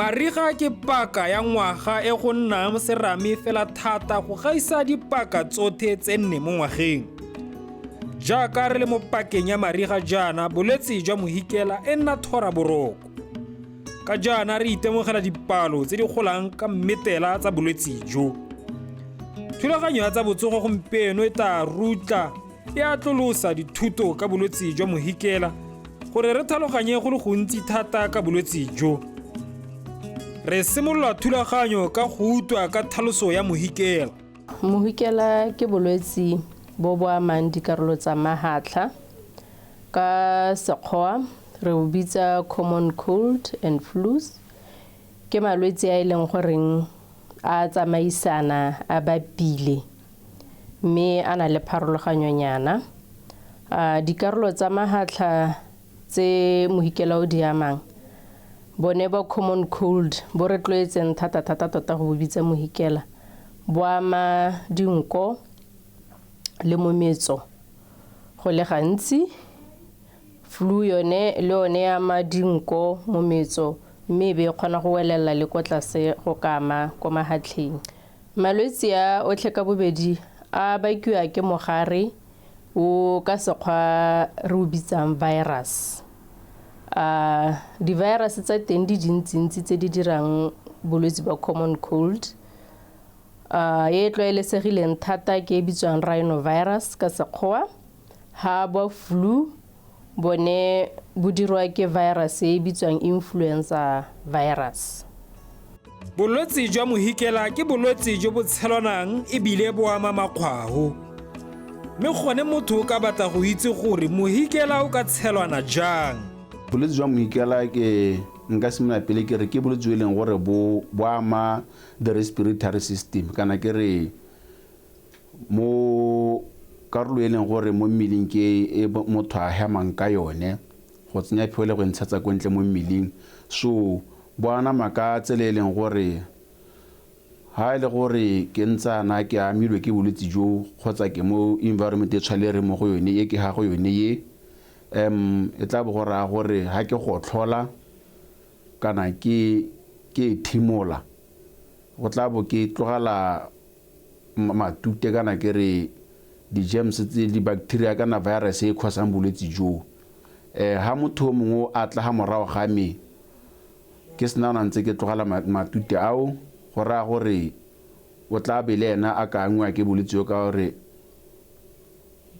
Mariga ke paka ya ngwaga e go nnang serame fela thata go gaisa dipaka tsothe tse nne mo ngwageng. Jaaka re le mo pakeng ya mariga jaana, bolwetse jwa mohikela e nna thora boroko. Ka jaana re itemogela dipalo tse di golang ka mmetela tsa bolwetse jo. Thulaganyo ya tsa botsogo gompieno e tla rutla e atlolosa dithuto ka bolwetse jwa mohikela gore re tlhaloganye go le gontsi thata ka bolwetse jo. Re simolola thulaganyo ka go utlwa ka tlhaloso ya mohikela. Mohikela ke bolwetse bo bo amang dikarolo tsa mahatlha. Ka Sekgowa re o bitsa common cold and flus. Ke malwetse a e leng goreng a tsamaisana a bapile mme a na le pharologanyonyana. Dikarolo tsa mahatlha tse mohikela o di amang, bone ba common cold bo re tlwaetseng thata-thata tota go bo bitsa mohikela, bo ama dinko le mometso go le gantsi. Flu yone le yone e ama dinko, mometso mme e be e kgona go welela le ko tlase go ka ama ko mahatlheng. Malwetsi a otlhe ka bobedi a bakiwa ke mogare o ka sekgwa re o bitsang virus. A di-virus tsa teng di dintsintsi tse di dirang bolwetsi ba common cold. A e tlwaelesegileng thata ke e bitswang rhinovirus ka sekgowa. Ha ba flu bone bo dirwa ke virus e e bitswang influenza virus. Bolwetse jwa mohikela ke bolwetse jo bo tshelwanang ebile bo ama makgwaho. Mme gone motho o ka batla go itse gore mohikela o ka tshelwana jang. Bolwetse jwa mohikela ke nka simolola pele ke re ke bolwetse jo e leng gore bo bo ama the respiratory system kana ke re Mo karolo e leng gore mo mmeleng ke e motho a hemang ka yone go tsenya pheo le go e ntshetsa ko ntle mo mmeleng. So bo anama ka tsela e leng gore ha e le gore ke ntsana ke amilwe ke bolwetse jo kgotsa ke mo environment e tshwale re mo go yone e ke ga go yone ye e tla bo go raya gore ha ke gotlhola kana ke ke thimola go tla bo ke tlogela matute kana ke re di-germs tse di-bacteria kana virus e khosang bolwetse jo. Ha motho o mongwe a tla ga morago ga me ke sena ona ntse ke tlogela matute ao, go raya gore o tla be le ena a ka angwa ke bolwetse jo ka gore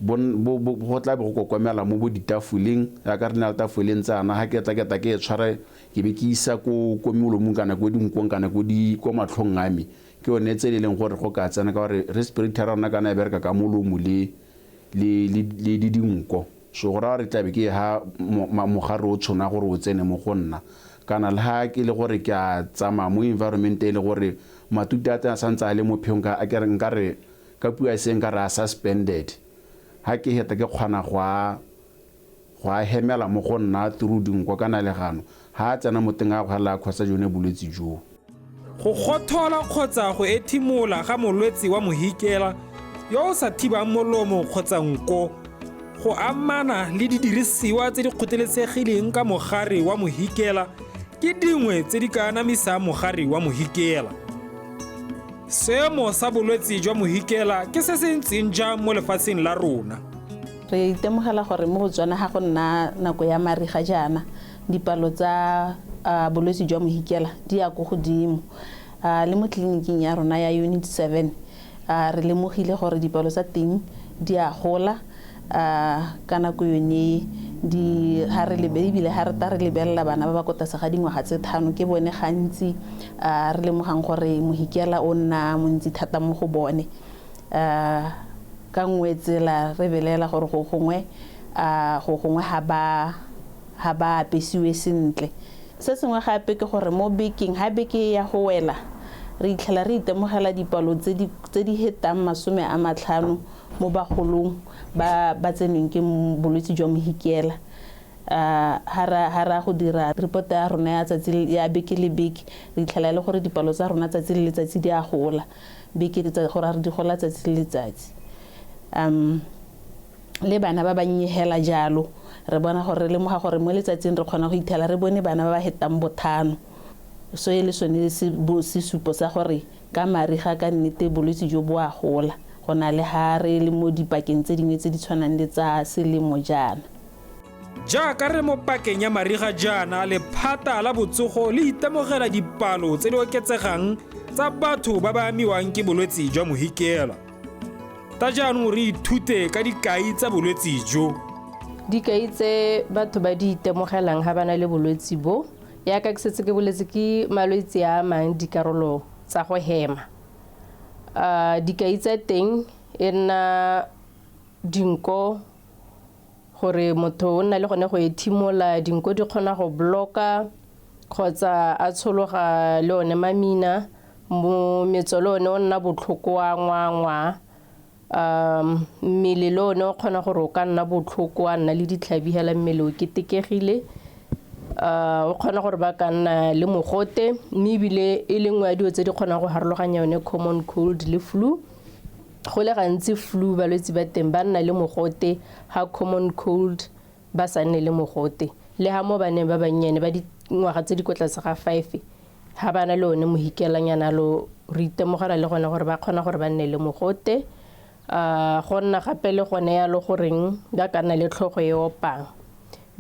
go tla be go kokomela mo bo ditafoleng jaaka re na le tafoleng tsana ga ke tla ke tla ke e tshwara ke be ke isa ko ko molomong kana ko dinkong kana ko di ko matlhong a me ke yone tse e leng gore go ka tsena ka gore respirator ya rona kana e bereka ka molomo le le le le dinko so go raya gore tlabe ke ha mogare o tshona gore o tsene mo go nna kana le ha ke le gore ke a tsamaya mo environment e le gore matute a teng a santse a le mo pheong ka ke re nka re Ka puo ya seeng ka re a suspended. Ha ke heta ke kgona go a go a hemela mo go nna through dinko kana legano. Ha a tsena mo teng a go hela a khosa jone bolwetsi joo. Go gothola kgotsa go ethimola ga molwetse wa mohikela yo o sa thibang molomo kgotsa nko go amana le didirisiwa tse di kgoteletsegileng ka mogare wa mohikela ke dingwe tse di ka anamisang mogare wa mohikela. Seemo sa bolwetse jwa mohikela ke se se ntseng jang mo lefatsheng la rona? Re itemogela gore mo Botswana ga go nna nako ya mariga jaana, dipalo tsa bolwetse jwa mohikela di ya ko godimo. Le mo tleliniking ya rona ya Unit 7 re lemogile gore dipalo tsa teng di a gola. Ka nako yone e, di, ha re lebe, ebile ha re ta re lebelela bana ba ba ko tlase ga dingwaga tse thano, ke bone gantsi re lemogang gore mohikela o nna montsi thata mo go bone. Ka nngwe tsela re belaela gore go gongwe, go gongwe ga ba, ga ba apesiwe sentle. Se sengwe gape ke gore mo bekeng, ha beke e ya go wela, re itlhela re itemogela dipalo tse di, tse di hetang 50 mo bagolong ba ba tsenweng ke bolwetse jwa mohikela. Ha re a go dira report ya rona ya tsatsi ya beke le beke, re itlhela e le gore dipalo tsa rona tsatsi le letsatsi di a gola, beke go raya gore di gola tsatsi le letsatsi. Le bana ba bannye hela jalo, re bona gore re lemoga gore mo letsatsing re kgona go ithela re bone bana ba ba hetang bothano. So e le sone sesupo sa gore ka mariga ka nnete bolwetse jo bo a gola go na le ha re le mo dipakeng tse dingwe tse di tshwanang le tsa selemo jaana. Jaaka re mo pakeng ya mariga jaana, lephata la botsogo le itemogela dipalo tse di oketsegang tsa batho ba ba amiwang ke bolwetse jwa mohikela. Ta jaanong re ithute ka dikai tsa bolwetse jo. Dikai tse batho ba di itemogelang ga ba na le bolwetse bo, yaka ke setse ke boletse, ke malwetse a amang dikarolo tsa go hema. Dikai tsa teng e nna dinko, gore motho o nna le gone go ethimola, dinko di kgona go bloka kgotsa a tshologa le one mamina, mometso le one o nna botlhoko wa ngwangwa, mmele le one o kgona gore o ka nna botlhoko wa nna le ditlhabi hela mmele o ketekegile. O kgona gore ba ka nna le mogote, mme ebile e le nngwe ya dilo tse di kgonang go harologanya yone common cold le flu. Go le gantsi flu balwetse ba teng ba nna le mogote, ha common cold ba sa nne le mogote. Le ha mo baneng ba bannyane ba dingwaga tse di ko tlase ga 5 ha ba na le one mohikelanyana lo re itemogela le gone gore ba kgona gore ba nne le mogote. Go nna gape le gone yalo goreng ba ka nna le tlhogo e opang.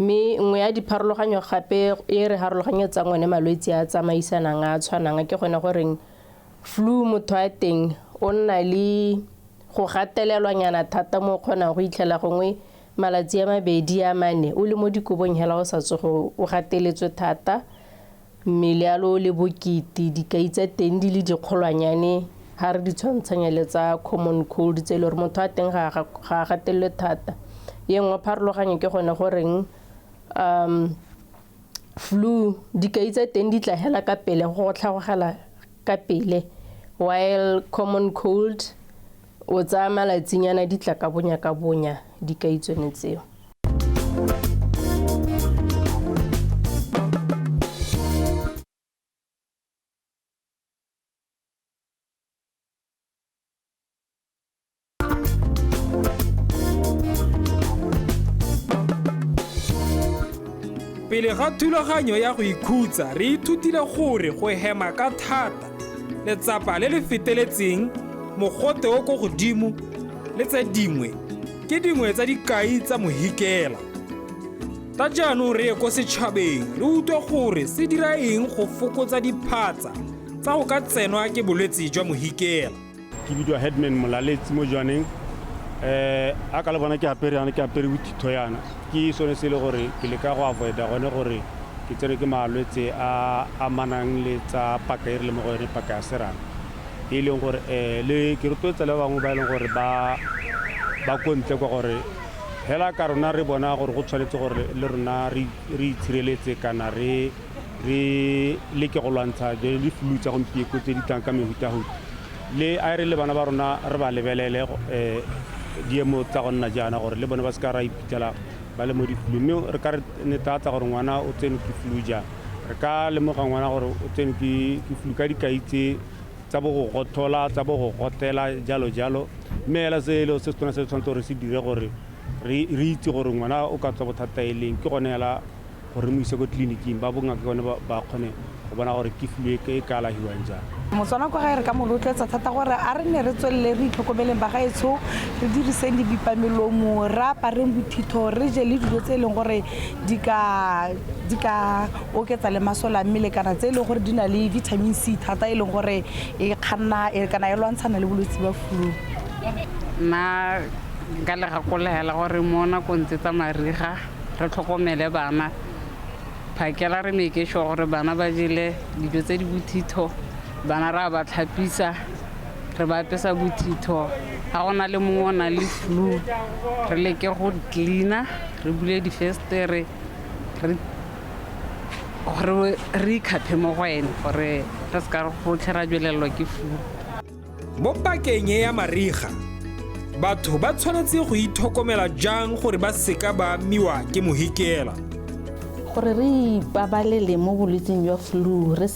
Mme nngwe ya dipharologanyo gape e re harologanyetsang one malwetse a tsamaisanang a tshwanang ke gone goreng flu motho a teng o nna le go gatelelwanyana thata mo o kgonang go itlhela gongwe malatsi a mabedi a mane o le mo dikobong hela o sa tsoge o gateletswe thata, mmele ya lo le bokete, dikai tsa teng di le dikgolwanyane ha re di tshwantshanya le tsa common cold tse e le gore motho a teng ga a gatelelwe thata. Ye nngwe pharologanyo ke gone goreng flu dikai tsa teng di tla hela ka pele, go tlhagogela ka pele, while common cold o tsaya malatsinyana di tla ka bonya ka bonya dikai tsone tseo. Pele ga thulaganyo ya go ikhutsa, re ithutile gore go hema ka thata, letsapa le le feteletseng, mogote o ko godimo le tse dingwe ke dingwe tsa dikai tsa mohikela. Ta jaanong re ye ko setšhabeng re utlwe gore se dira eng go fokotsa diphatsa tsa go ka tsenwa ke bolwetse jwa mohikela. Ke bidiwa Headman Molaletsi mo Jwaneng. A ka le bona ke apere yana, ke apere bothitho yana. Ke sone se e le gore ke leka go avoida gone gore ke tsene ke malwetse a amanang le tsa paka e re le mo go yone, paka ya serame. E leng gore le ke rotloetsa le ba bangwe ba e leng gore ba ko ntle kwa gore hela ka rona re bona gore go tshwanetse gore le rona re itshireletse kana re leke go lwantsha le flu tsa gompieko tse di tlang ka mehutahuta. Le a re le bana ba rona re ba lebelele diemo tsa go nna jaana gore le bone ba se ka ra iphitlhela ba le mo di-flu. Mme re ka re netefatsa gore ngwana o tsene ke flu jang? Re ka lemoga ngwana gore o tsene ke flu ka dikai tse tsa bo go gothola, tsa bo go gotela, jalo jalo. Mme hela se le se tshwana se tshwanetse gore se dire gore re itse gore ngwana o ka tswa bothata e leng, ke gone hela gore mo ise ko tleliniking ba bongaka gone ba kgone go bona gore ke flu e ka alafiwang jang. Motswana kwa gae re ka mo rotloetsa thata gore a re nne re tswelele re itlhokomeleng bagaetsho, re diriseng dibipamelomo, re apareng bothitho, re je le dijo tse e leng gore di ka oketsa le masole a mmele kana tse e leng gore di na le vitamin C thata e leng gore e kganna kana e lwantshana le bolwetse ba flu. Nna nka le gakologela gore mo nakong tse tsa mariga re tlhokomele bana, phakela re make sure gore bana ba jele dijo tse di bothitho, bana re a ba tlhapisa, re ba apesa bothitho. Ga go na le mongwe o nang le flu, re leke go cleaner, re bule difestere, re ikgaphe mo go ene gore re se ka rotlhe ra jwelelelwa ke flu. Mo pakeng e ya mariga, batho ba tshwanetse go itlhokomela jang gore ba seka ba amiwa ke mohikela? Gore re ipabalele mo bolwetseng jwa flu re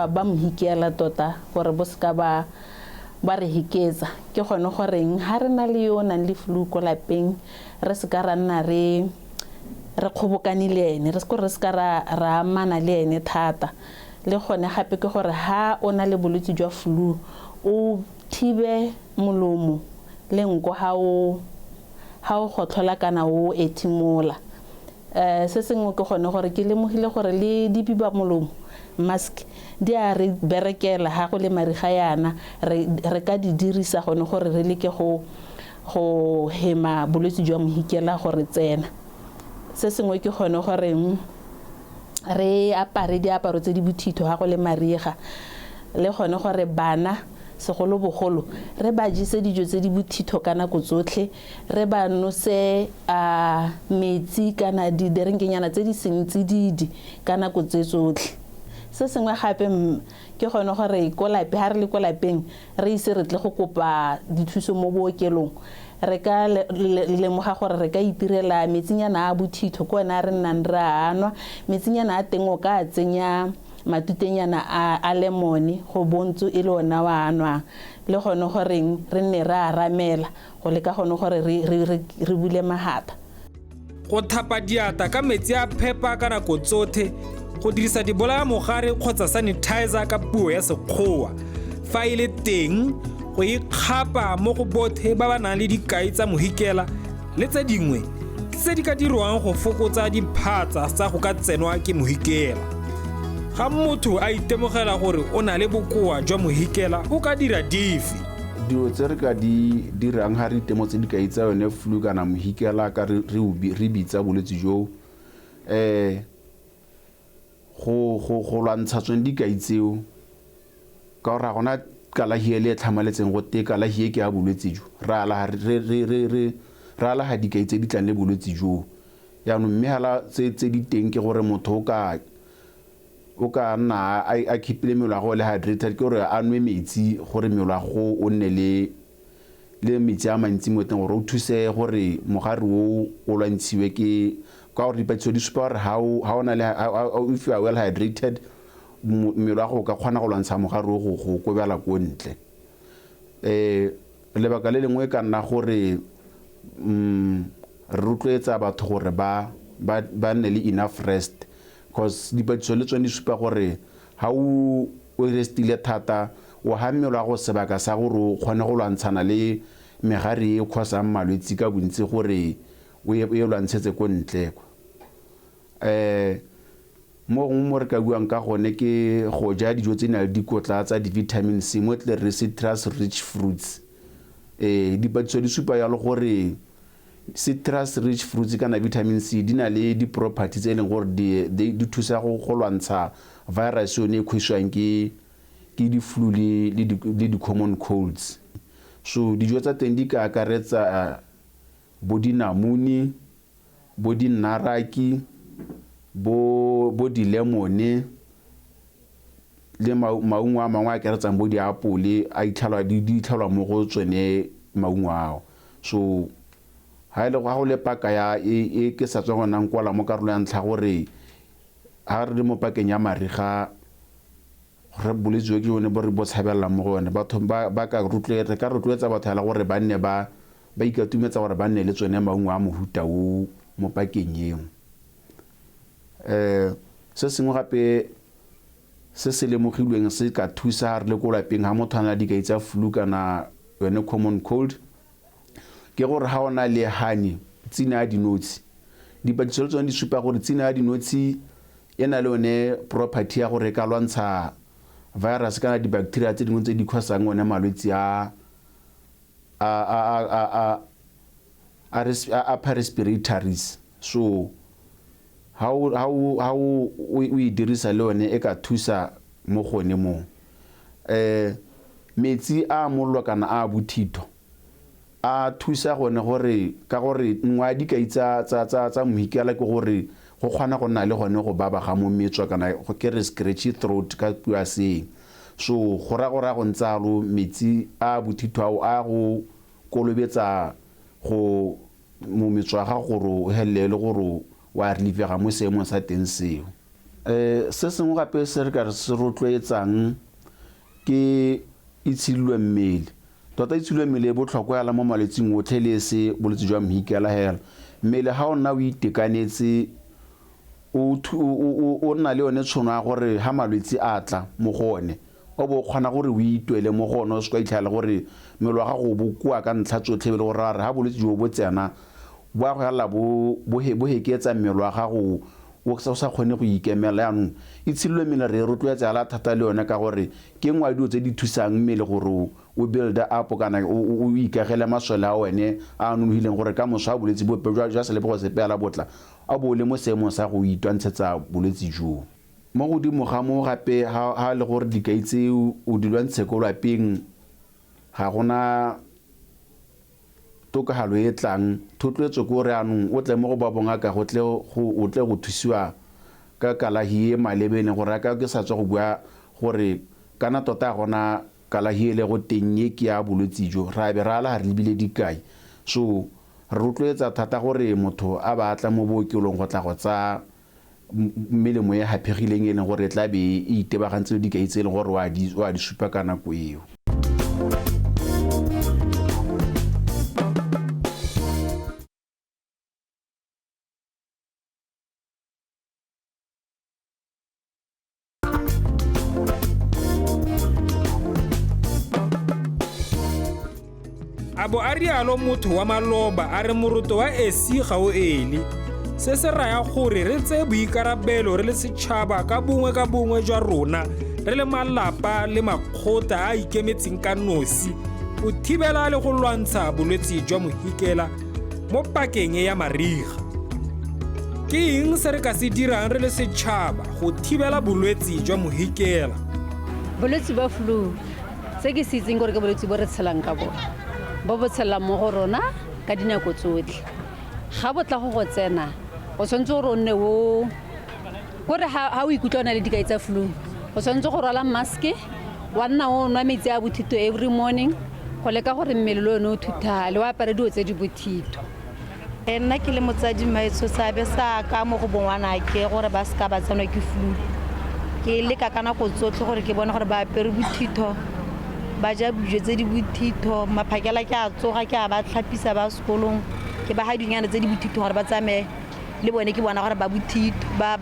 ba mohikela tota gore bo seka ba re hiketsa, ke gone goreng ha re na le yo o nang le flu ko lapeng re seka ra nna re kgobokane le ene, re se ka ra amana le ene thata. Le gone gape ke gore ha o na le bolwetse jwa flu o thibe molomo le nko ha o ha o gotlhola kana o ethimola. Se sengwe ke gone gore ke lemogile gore le dibibamolomo, mask, di a re berekela ha go le mariga yana, re ka di dirisa gone gore re leke go go hema bolwetse jwa mohikela gore tsena. Se sengwe ke gone gore re apare diaparo tse di bothitho ha go le mariga, le gone gore bana segolobogolo re ba jese dijo tse di bothitho ka nako tsotlhe, re ba nose a metsi kana diderenkenyana tse di seng tsididi ka nako tse tsotlhe. Se sengwe gape ke gone gore ko lape ha re le ko lapeng re ise re tle go kopa dithuso mo bookelong, re ka lemoga gore re ka itirela metsinyana a bothitho, ke one a re nnang re a nwa. Metsinyana a teng o ka tsenya matutenyana a lemone go bontse e le ona wa nwang, le gone goreng re nne re a ramela go leka gone gore re bule mahatha. Go thapa diatla ka metsi a phepa ka nako tsothe, go dirisa dibolayamogare kgotsa sanitizer ka puo ya Sekgowa fa e le teng, go ikgapa mo go bothe ba ba nang le dikai tsa mohikela le tse dingwe ke tse di ka dirwang go fokotsa diphatsa tsa go ka tsenwa ke mohikela. Ga motho a itemogela gore o na le bokoa jwa mohikela, o ka dira dife? Dilo tse re ka di dirang ga re itemotse dikai tsa yone flu kana mohikela ka re bitsa bolwetse joo, go lwantsha tsone dikai tseo, ka gore ga gona kalafi e le e tlhamaletseng go te kalafi e ke ya bolwetse jo, re alaga dikai tse di tlang le bolwetse joo. Jaanong mme hela tse di teng ke gore motho o ka nna a keep-ile mmele wa gagwe o le hydrated, ke gore a nwe metsi gore mmele wa gago o nne le metsi a mantsi mo teng, gore o thuse gore mogare o o lwantshiwe ke ka gore dipatlisiso di supa gore ha o na le, if you are well hydrated, mmele wa gago o ka kgona go lwantsha mogare o go kobela ko ntle. Lebaka le lengwe ka nna gore re rotloetsa batho gore ba nne le enough rest, cause dipatlisiso le tsone di supa gore ha o restile thata, o ha mmele wa go sebaka sa gore o kgone go lwantshana le megare e cause-ang malwetse ka bontsi gore o e lwantshetse ko ntle kwa. Mo gongwe mo re ka buang ka gone ke go ja dijo tse di nang le dikotla tsa di-vitamin C, mo tle re citrus rich fruits. Dipatlisiso di supa jalo gore citrus rich fruits kana vitamin C di na le di-property tse e leng gore di thusa go lwantsha virus yone e kgwesiwang ke di-flu le di-common colds. So dijo tsa teng di ka akaretsa bo dinamune, bo dinaraki, bo dilemone le maungo a mangwe a akaretsang bo diapole, a itlhelwa di itlhelwa mo go tsone maungo ao. So ha ile go le paka ya e ke sa tswa gona nkwala mo karolo ya ntlha gore ha re le mo pakeng ya mariga re bolwetse ke yone bo re bo tshabelelang mo go yone, batho ba ka rotloetsa, re ka rotloetsa batho hela gore ba nne ba ikatumetsa gore ba nne le tsone maungo a mohuta o mo pakeng eo. Se sengwe gape se se lemogilweng se ka thusa re le ko lapeng ha motho a na le dikai tsa flu kana yone common cold, ke gore ha o na le honey, tsina ya dinotshi. Dipatlisiso le tsone di supa gore tsina ya dinotshi e na le yone property ya gore e ka lwantsha virus kana di-bacteria tse dingwe tse di cause-ang one malwetse a upper respiratories. So ha o e dirisa le yone e ka thusa mo gone mo. Metsi a mollo kana a bothitho a thusa gone gore ka gore nngwe ya dikai tsa mohikela ke gore go kgona go nna le gone go baba ga mometswa kana go ke re scratchy throat ka puo ya seeng. So go raya gore a go ntse alo metsi a bothitho ao a go kolobetsa go mometswa wa gago gore o helele le gore wa reliefega mo seemong sa teng seo. Se sengwe gape se re ka se rotloetsang ke itshidilo mmele. Tota itshidilo mmele e botlhokwa hela mo malwetsing otlhe le se bolwetse jwa mohikela hela. Mmele ha o nna o itekanetse o nna le yone tshono ya gore ha malwetse a tla mo go one o bo o kgona gore o itwele mo go one, o se ka itlhela gore mmele wa gago o bokoa ka ntlha tsotlhe, e le gore a re ha bolwetse jo bo tsena bo a go felela bo heketsa mmele wa gago o sa kgone go ikemela. Yaanong itshidilo mmele re e rotloetsa hela thata le yone ka gore ke nngwe ya dilo tse di thusang mmele gore o build up kana o ikagele masole a one a a nonofileng gore ka moso ha bolwetse bope jwa selebego sepe hela botla a bo o le mo seemong sa go itwantshetsa bolwetse joo. Mo godimo ga moo gape ha le gore dikai tse o di lwantshe ko lwapeng ga gona tokagalo e tlang, thotloetso ke gore anong o tle mo go ba bongaka go tle o tle go thusiwa ka kalahi e maleba e leng gore ka ke sa tswa go bua gore kana tota ga gona kalahi e le go teng e ke ya bolwetse jo, ra be ra ala re lebile dikai. So re rotloetsa thata gore motho a ba tla mo bookelong go tla go tsaya melemo e haphegileng e leng gore e tla be e itebagantse le dikai tse e leng gore wa di supa ka nako eo. A bo a rialo motho wa maloba a re moroto wa esi ga o ele. Se se raya gore re tseye boikarabelo re le setšhaba ka bongwe ka bongwe jwa rona, re le malapa le makgotla a a ikemetseng ka nosi go thibela le go lwantsha bolwetse jwa mohikela mo pakeng e ya mariga. Ke eng se re ka se dirang re le setšhaba go thibela bolwetse jwa mohikela? Bolwetse ba flu, se ke se itseng gore ke bolwetse bo re tshelang ka bone, bo bo tshelelang mo go rona ka dinako tsotlhe. Ga bo tla go go tsena, o tshwanetse gore o nne o kore ha o ikutlwa o na le dikai tsa flu, o tshwanetse go rwala maske, wa nna o nwa metsi a bothito every morning, go leka gore mmele le one o thuthale, o apare dilo tse di bothito. Nna ke le motsadi maetsho, seabe sa ka mo go bongwanake gore ba seka ba tsenwa ke flu, ke leka ka nako tsotlhe gore ke bone gore ba apere bothitho, ba ja dijo tse di bothitho, maphakela ke a tsoga ke a ba tlhapisa ba sekolong, ke ba ga dinyana tse di bothitho gore ba tsamaye le bone, ke bona gore ba bothitho, ba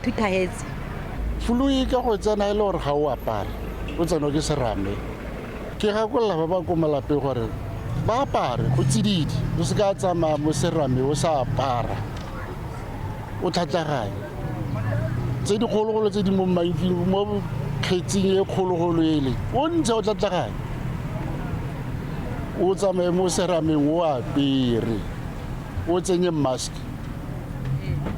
thuthahetse. Flu e ka go tsena e le gore ga o apare, o tsenwa ke serame. Ke gakolola ba ba ko malapeng gore ba apare go tsididi, o se ka tsamaya mo serame o sa apara, o tlhatlaganye. Tse dikgologolo tse di mo manking, mo kgetsing e kgologolo ele, o ntse o tlhatlaganye, o tsamaye mo serameng o apere, o tsenye mask.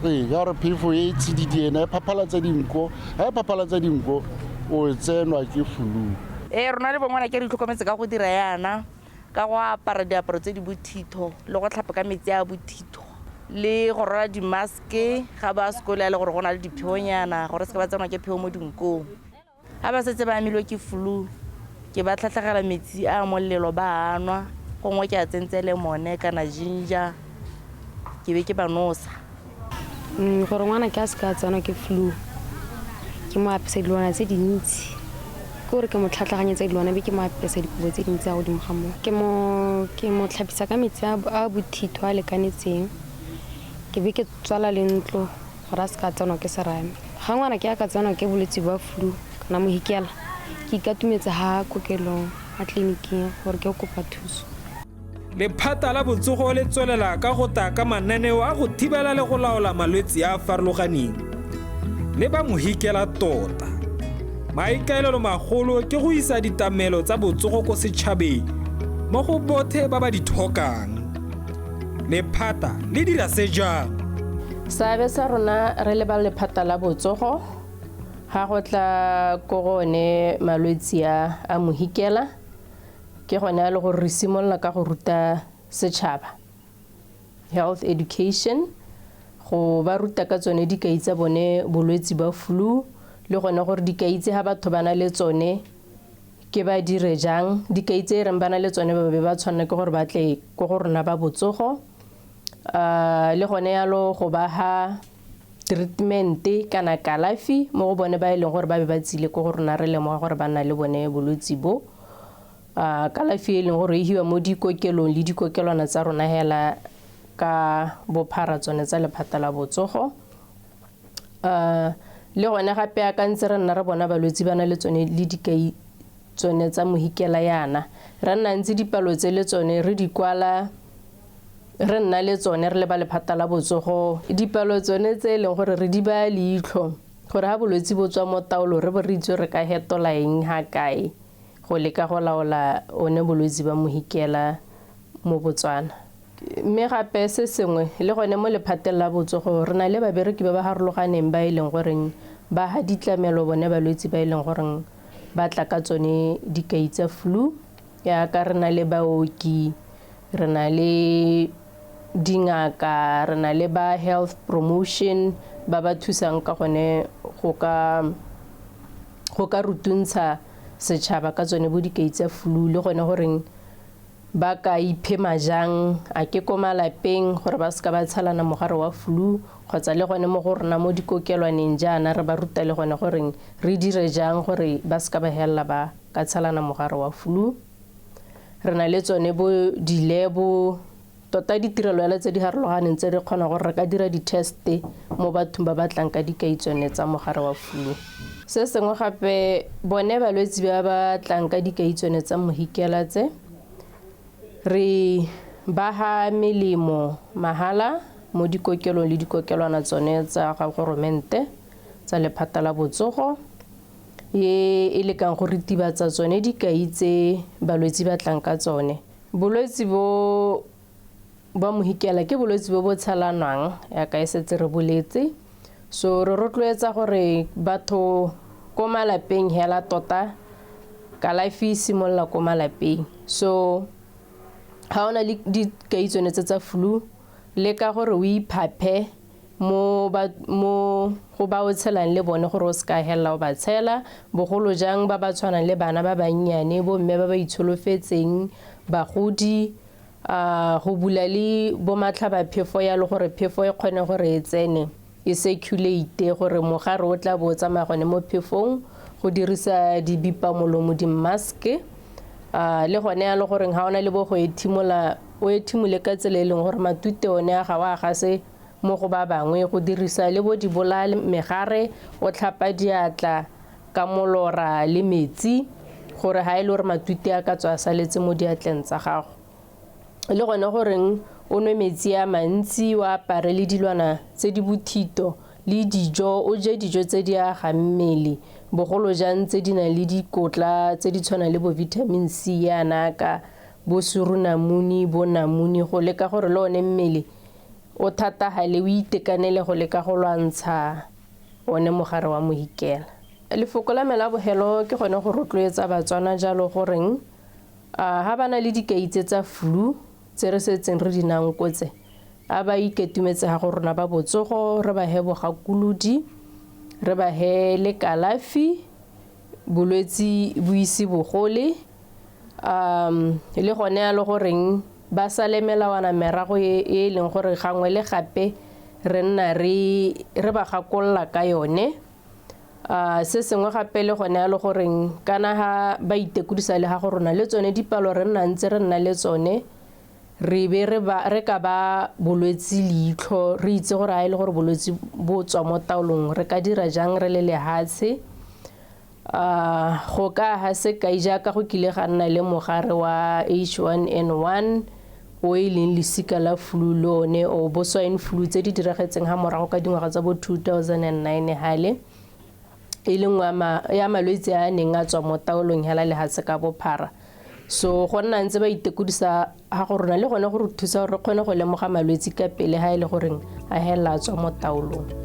Ee, ka gore phefo e tsididi ena e phaphalatsa dinko, ha e phaphalatsa dinko o tsenwa ke flu. Ee, rona le bongwana ke re itlhokometse ka go dira yana, ka go apara diaparo tse di bothitho le go tlhapa ka metsi a bothitho le go rwala dimaske ga ba sekolo ya le gore go na le dipheonyana gore se ka ba tsenwa ke pheo mo dinkong. Ga ba setse ba amilwe ke flu, ke ba tlhatlhagela metsi a molelo ba a nwa, gongwe ke a tsentse lemone kana ginger, ke be ke ba nosa. Gore ngwana ke a se ka tsenwa ke flu, ke mo apesa dilwana tse dintsi, ke gore ke mo tlhatlhaganyetsa dilwana be ke mo apesa dikobo tse dintsi a godimo ga moo. Ke mo tlhapisa ka metsi a bothitho a lekanetseng, ke be ke tswala le ntlo gore a se ka tsenwa ke serame. Ga ngwana ke a ka tsenwa ke bolwetse ba flu kana mohikela, ke ikatumetsa ha kokelong, ha tleliniking gore ke kopa thuso. Lephata la botsogo le tswelela ka go tla ka mananeo a go thibela le go laola malwetse a a farologaneng le ba mohikela tota. Maikaelelo magolo ke go isa ditlamelo tsa botsogo ko setšhabeng mo go bothe ba ba di tlhokang. Lephata le dira se jang? Seabe sa rona re le ba lephata la botsogo ga go tla ko go one malwetse a mohikela, ke gone a le gore re simolola ka go ruta setšhaba health education, go ba ruta ka tsone dikai tsa bone bolwetse ba flu, le gone gore dikai tse ha batho ba na le tsone ke ba dire jang, dikai tse e reng ba na le tsone ba be ba tshwanela ke gore ba tle ko go rona ba botsogo. Le gone yalo go ba ha treatment kana kalafi mo go bone ba e leng gore ba be ba tsile ko go rona re lemoga gore ba na le bone bolwetse bo. Kalafi e leng gore e hiwa mo dikokelong le dikokelwana tsa rona hela ka bophara tsone tsa lephata la botsogo. Le gone gape a ka ntse re nna re bona balwetse ba na le tsone le dikai tsone tsa mohikela yana, re nna ntse dipalo tse le tsone re di kwala, re nna le tsone re le ba lephata la botsogo. Dipalo tsone tse e leng gore re di baya leitlho gore ha bolwetse bo tswa mo taolo re bo re itse re ka hetola eng ha kae go leka go laola one bolwetse ba mohikela mo Botswana. Mme gape se sengwe le gone mo lephateng la botsogo re na le babereki ba ba harologaneng ba e leng goreng ba ha ditlamelo bone balwetse ba e leng goreng ba tla ka tsone dikai tsa flu, yaka re na le baoki, re na le dingaka, re na le ba health promotion ba ba thusang ka gone go ka rutuntsha setšhaba ka tsone bo dikai tsa flu, le gone goreng ba ka iphema jang, a ke ko malapeng gore ba seka ba tshelana mogare wa flu, kgotsa le gone mo go rona mo dikokelwaneng jaana re ba ruta le gone goreng re dire jang gore ba seka ba helela ba ka tshelana mogare wa flu. Re na le tsone bo dilebo, tota ditirelo hela tse di harologaneng tse re kgona gore re ka dira di-test mo bathong ba ba tlang ka dikai tsone tsa mogare wa flu. Se sengwe gape bone balwetse ba ba tlang ka dikai tsone tsa mohikela tse, re ba ha melemo mahala mo dikokelong le dikokelwana tsone tsa ga goromente tsa lephata la botsogo, e e lekang go ritibatsa tsone dikai tse balwetse ba tlang ka tsone. Bolwetse bo ba mohikela ke bolwetse bo bo tshelanwang yaka e setse re boletse, so re rotloetsa gore batho ko malapeng hela tota kalafi e simolola ko malapeng. So ha o na le dikai tsone tse tsa flu, leka gore o iphaphe mo go ba o tshelang le bone gore o seka hela o ba tshela, bogolo jang ba ba tshwanang le bana ba bannyane, bo mme ba ba itsholofetseng, bagodi, go bula le bo matlhabaphefo yalo gore phefo e kgone gore e tsene e circulate gore mogare o tla bo o tsamaya gone mo phefong, go dirisa dibipamolomo, di-mask, le gone yalo gore ha o na le bo go ethimola, o ethimole ka tsela e leng gore matute one a ga o a gase mo go ba bangwe, go dirisa le bo dibolaya megare, o tlhapa diatla ka molora le metsi gore ha e le gore matute a ka tswa a saletse mo diatleng tsa gago. Le gone goreng o nwe metsi a mantsi, o apare le dilwana tse di bothito le dijo, o je dijo tse di agang mmele, bogolo jang tse di nang le dikotla tse di tshwanang le bo vitamin C yana ka bo surunamune, bo namune, go leka gore le one mmele o thatagale, o itekanele go leka go lwantsha one mogare wa mohikela. Lefoko la me la bogelo ke gone go rotloetsa Batswana jalo goreng ha ba na le dikai tse tsa flu tse re setseng re di nankotse, a ba iketumetse ga go rona ba botsogo, re ba he bogakolodi, re ba he le kalafi, bolwetse bo ise bogole, le gone yalo goreng ba sale melawana merago e leng gore gangwe le gape re nna re ba gakolola ka yone. Se sengwe gape le gone yalo goreng kana ha ba itekodisa le ga go rona le tsone dipalo re nna ntse re nna le tsone, re be re ka ba bolwetse leitlho, re itse gore ha e le gore bolwetse bo tswa mo taolong re ka dira jang re le lehatshe. Go ka ha sekai jaaka go kile ga nna le mogare wa H1N1 o e leng lesika la flu le one o bo swine flu tse di diragetseng ha morago ka dingwaga tsa bo 2009 hale, e leng ya malwetse a neng a tswa mo taolong hela lehatshe ka bophara. So go nna ntse ba itekodisa ga go rona le gone go re thusa gore re kgone go lemoga malwetse ka pele ha e le goreng a hela a tswa mo taolong.